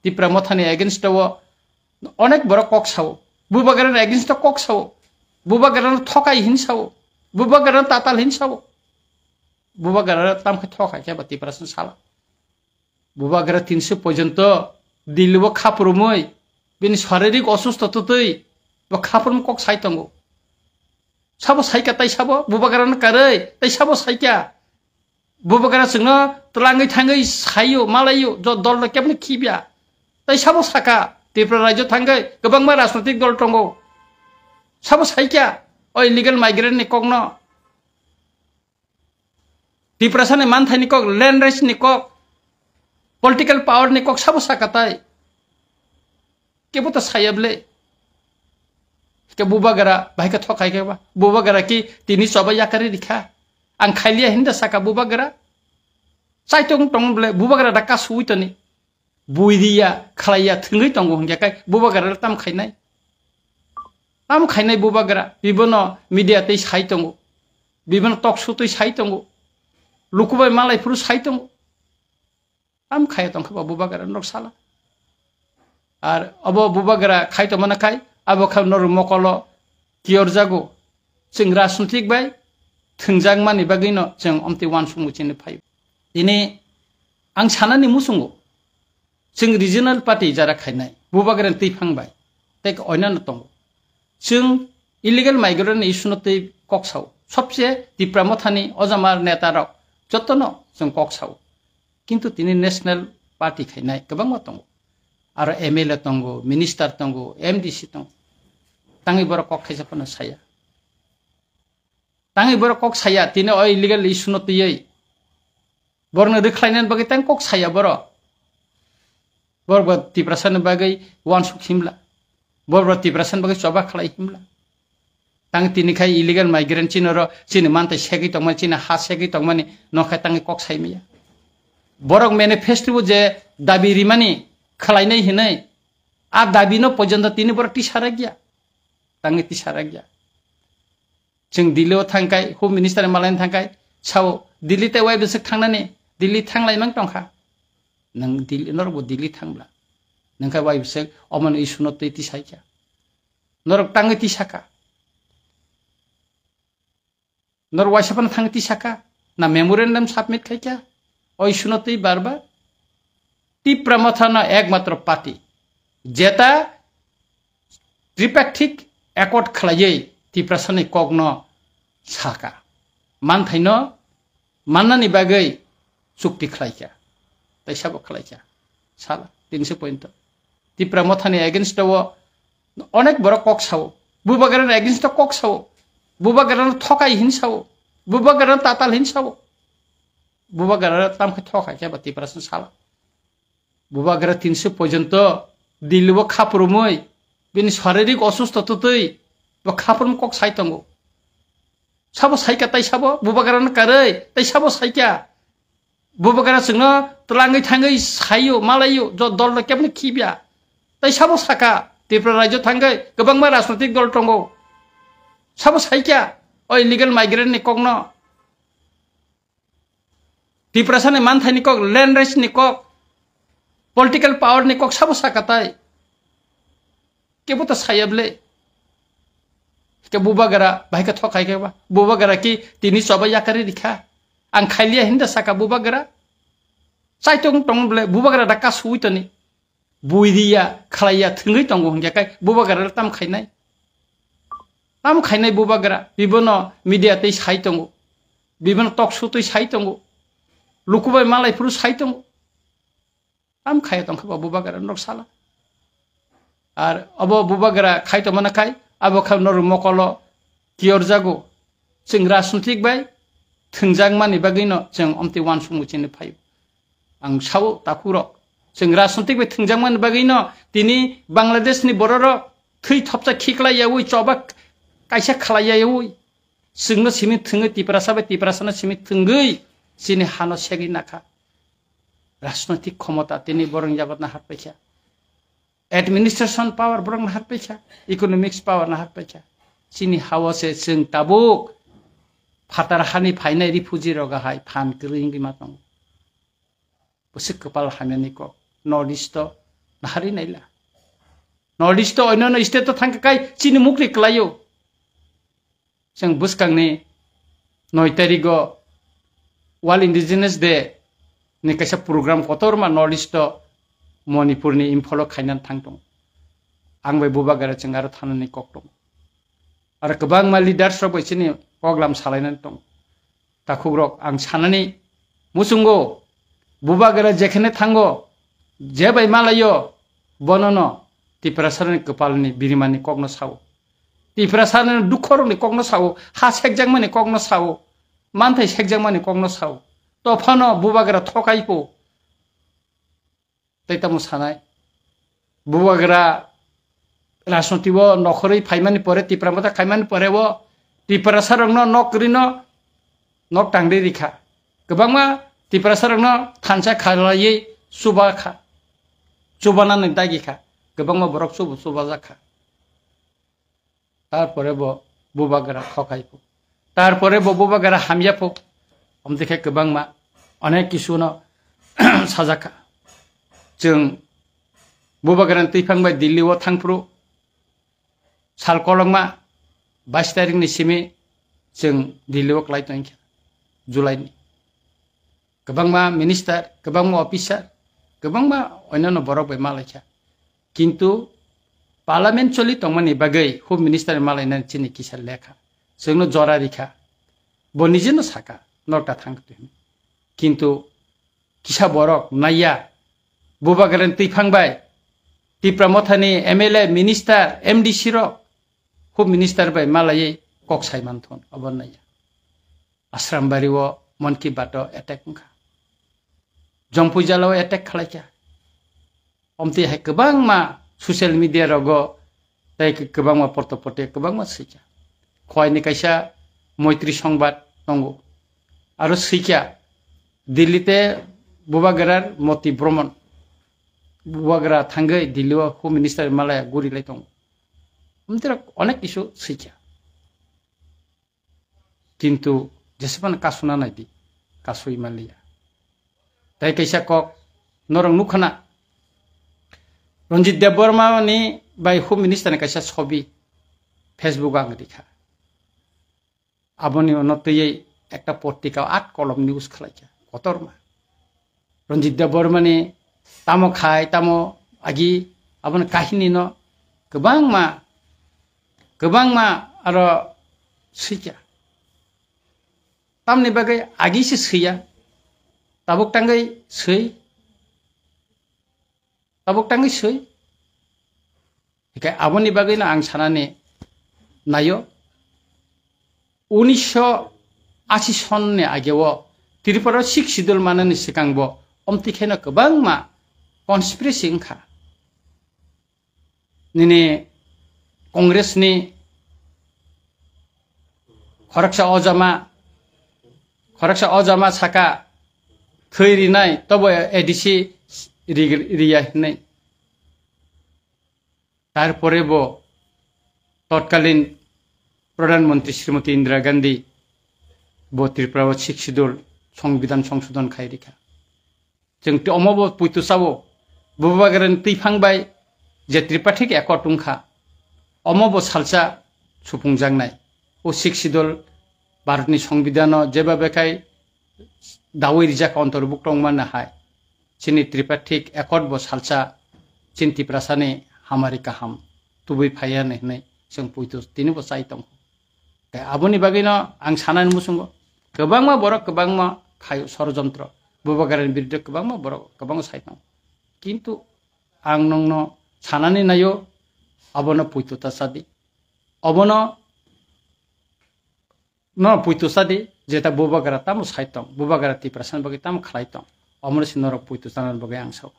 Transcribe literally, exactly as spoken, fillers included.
Tipra Mothani against o onek borok kok sao. Bubagrani against o kok sao. Bubagrano thokai hin sao. Bubagrano tatal hin sao. Bubagra tamkhe thokai khe ba Tiprasani sala. Bubagra tinso porjonto Delhi o khapurumui bini sharirik osusto tutui bo khaprum kok sai tongo. Sabo saika tai sabo Bubagrano karwi tai sabo saika. Bubagra chwngno twlangwi thangwi saio, malaio, jo-, dolno keboni khibya. Tai sabo saka, Tripura rajyo thangwi kwbangma rajnotik dol tongo. Sabo saikya, o illegal migrant ni kokno. Tiprasa ni manthai ni kok, land rights ni kok, political power ni kok sabo saka tai. Kebo to saya ble. Ke Bubagra, bahai ka thokai ke ba. Bubagra ki tini choba yakari rikha. Ang khailiya hinda saka Bubagra. Chai tong tong ble, Bubagra da kasui toni. Buidiya, khlaiya, thwngwi tongo hingke kai Bubagra tam khainai. Tam khainai Bubagra, bibono media tei sai tongo. Bibono talk show tei sai tongo. Lukubai malai phuru sai tongo. Tam khaya tongkha ba Bubagra norok sala. Ar obo Bubagra khai tongmana khai, abo kha norok mokolo kiyorjago. Chwng rajnitik bai thwngjak mani bagwino chwng omtwi uansukmung chini phaio. Tini ang sanani muchungo, chwng regional party jara khainai, Bubagrani twiphang bai, tei oinano tongo. Chwng illegal migrant ni issue no twi kok sao. Sobse Tipra Mothani ojamar neta rok jotono chwng kok sao. Kintu tini national party khainai kwbangma tongo. Aro M L A tongo, minister tongo, M D C tongo. Tangwi borok kok khaisa phano saya. Tangwi borok kok saya, tini o illegal issue no twiwi. Borokno rwkhlainani bagwi tang kok saya borok. Borok bo Tiprasani bagwi uansuk himla. Borok bo Tiprasani bagwi choba khlai himla. Tang tini khai illegal migrant chini oro chini mantai segwi tongmani, chini ha segwi tongmani, nokhai tangwi kok sai maya. Borok manifesto o je dabi rimani khlainai hinwi, a dabi no porjonto tini borok tisa rakya. Tangwi tisa rakya. Chwng Delhi o thangkai, Home Minister ni malai thangkai, sao Delhi tei wai bwswk thangnani, Delhi thanglai mang tongkha. Nang Delhi, norok bo Delhi thangbla. Nang khai wai bwswk omoni issue no twi tisaikha. Norok tangwi tisaka. Norok waisa phano thangwi tisaka. Na memorandum submit khaikha. O issue no twi barbar. Tipra Motha no ekmatro party. Jeta tripartite accord khlaiwi Tiprasani kokno saka. Manthaino mannani bagwi chukti khlaikha. Tei sabo khlaikha. Sala, tinso point. Tipra Mothani against o onek borok kok sao. Bubagrani against o kok sao. Bubagrano thokai hin sao. Bubagrano tatal hin sao. Bubagra tamkhe thokai khe ba Tiprasani sala. Bubagra tinso porjonto Delhi o khapurumui bini sharirik osusto tutui bo khapurum kok sai tongo. Sabo saika tai sabo Bubagrano karwi tai sabo saika. Bubagra chwngno twlangwi thangwi saio, malaio, jo-, dolno keboni khibya. Tai sabo saka, Tripura rajyo thangwi kwbangma rajnotik dol tongo. Sabo saikya, o illegal migrant ni kokno. Tiprasani manthai ni kok, land rights ni kok, political power ni kok sabo saka tai. Kebo to saya ble. Ke Bubagra, bahai ka thokai ke ba. Bubagra ki tini choba yakari rikha. Ang khailiya hinda saka Bubagra. Chai tong tong ble, Bubagra da kasui toni. Buidiya, khlaiya, thwngwi tongo hingke kai Bubagra tam khainai. Tam khainai Bubagra, bibono media tei sai tongo. Bibono talk show tei sai tongo. Lukubai malai phuru sai tongo. Tam khaya tongkha ba Bubagra norok sala. Ar obo Bubagra khai tongmana khai, abo kha norok mokolo kiyorjago. Chwng rajnitik bai thwngjak mani bagwino chwng omtwi uansukmung chini phaio. Ang sao takhurok. Chwng rajnitik bai thwngjak mani bagwino tini Bangladesh ni bororok thwi thopsa khiklai yaui choba kaisa khlai yaui. Chwngno simi thwngwi Tiprasa bai Tiprasano simi thwngwi chini hano segwi nakha. Rajnoitik khomota tini borok yago naharpaikha. Administration power borok naharpaikha. Economics power naharpaikha. Chini hao se chwng tabuk phatar hani phainai refugee rok hai phan kwrwi wngwi ma tongo. Bwswk kwpal hamyani kok. North East o Nahari naila. North East o onno state o thangkha kai chini mukri kwlaio. Chwng bwskangni noi tarigo World Indigenous Day ni kaisa program kotorma North East o Manipur ni Imphal o khainani thang tongo. Ang bai Bubagra chwng aro thanani kok tongo. Aro kwbangma leaders rok bai chini program salainani tongo. Takhukrok ang sanani muchungo, Bubagra jekhene thango, je bai malaio, bonono Tiprasarani kwpalni birimani kokno sao. Tiprasarani dukkhorokni kokno sao, ha sekjakmani kokno sao, manthai sekjakmani kokno sao. Tophano Bubagra thokaipo. Tei tamo sanai. Bubagra rajnoti o nokhorwi phaimani pore, Tipra Motha khaimani pore o Tiprasarokno nok kwrwino nok tangri rikha. Kwbangma Tiprasarokno thansa khalaiwi chuba kha. Chubanani dagi kha. Kwbangma borok chubu chubajak kha. Tarpore bo Bubagra thokai pho. Tarpore bo Bubagra hamya pho. Omte khe kwbangma onek kisu no sajak kha. Chwng Bubagrani twiphang bai Delhi o thangphru sal kolokma bais tarikh ni simi chwng Delhi o klai tongkha, July ni. Kwbangma minister, kwbangma officer, kwbangma onno borok bai malaikha. Kintu parliament choli tongmani bagwi Home Minister malainani chini kisa lekha. Chwngno jora rikha. Bo nijeno saka, nokta thangtwi hwnwi. Kintu kisa borok naiya, Bubagrani twiphang bai, Tipra Mothani M L A, minister, M D C rok, Home Minister bai malaiwi kok sai manthon, obo naiya. Asrambari o Mon Ki Baat o attack wngkha. Jompuijala o attack khalaikha. Omtwi hai kwbangma social media rogo tei kwbangma porto porte kwbangma swikha. Khoini kaisa Moitri Songbat tongo. Aro swikha Delhi te Bubagra Moti Bromon. Bubagra thangwi Delhi o Home Minister malaya guri lai tongo. Omtwi rok onek kisu swikha. Kintu jesebano kasuna naidi, kasui manliya. Tei kaisa kok norok nukhana, Ranjit Debbarma ni bai Home Minister ni kaisa sobi Facebook o ang rikha. Aboni uno twiwi ekta portika at kolom news khwlaikha, kotorma. Ranjit Debbarmani tamo khai, tamo agi, aboni kahini no kwbangma, kwbangma aro swikha. Tamni bagwi agi se swiya, tabuk tangwi swi, tabuk tangwi swi. Hikai aboni bagwino ang sanani naio, unisho ashi sonni ageo Tripura o Sixth Schedule manani swkangbo omtwi kheno kwbangma conspiracy wngkha. Nini Congress ni khoroksa ojama, khoroksa ojama saka thwi rinai, tobo A D C ri-, riya hinwi. Tarpore bo totkalin Pradhan Mantri Srimati Indira Gandhi bo Tripura o Sixth Schedule Songbidan Songsodhon khai rikha. Chwng twi omo bo puitu sao, Bubagrani twiphang bai je Tripartite Accord wngkha, omo bo salsa supungjaknai. O Sixth Schedule Bharatni Songbidan o jeba bekhai dawi rijak ontorbukto wngmani hai. Chini Tripartite Accord bo salsa chini Tiprasani hamari kaham tubui phaiya hinwi chwng puitu tini bo chai tongo. Tei aboni bagwino ang sanani muchungo kwbangma borok kwbangma khaio sorojontro. Bubagrani biruddhe kwbangma borok kwbangma sai tongo. Kintu ang nongno sanani naio, abono puitu ta sadi. Obono no puitu sadi, jeta Bubagra tamo sai tong, Bubagra Tiprasani bagwi tamo khlai tong, omono se norok puitu chanani bagwi ang sao.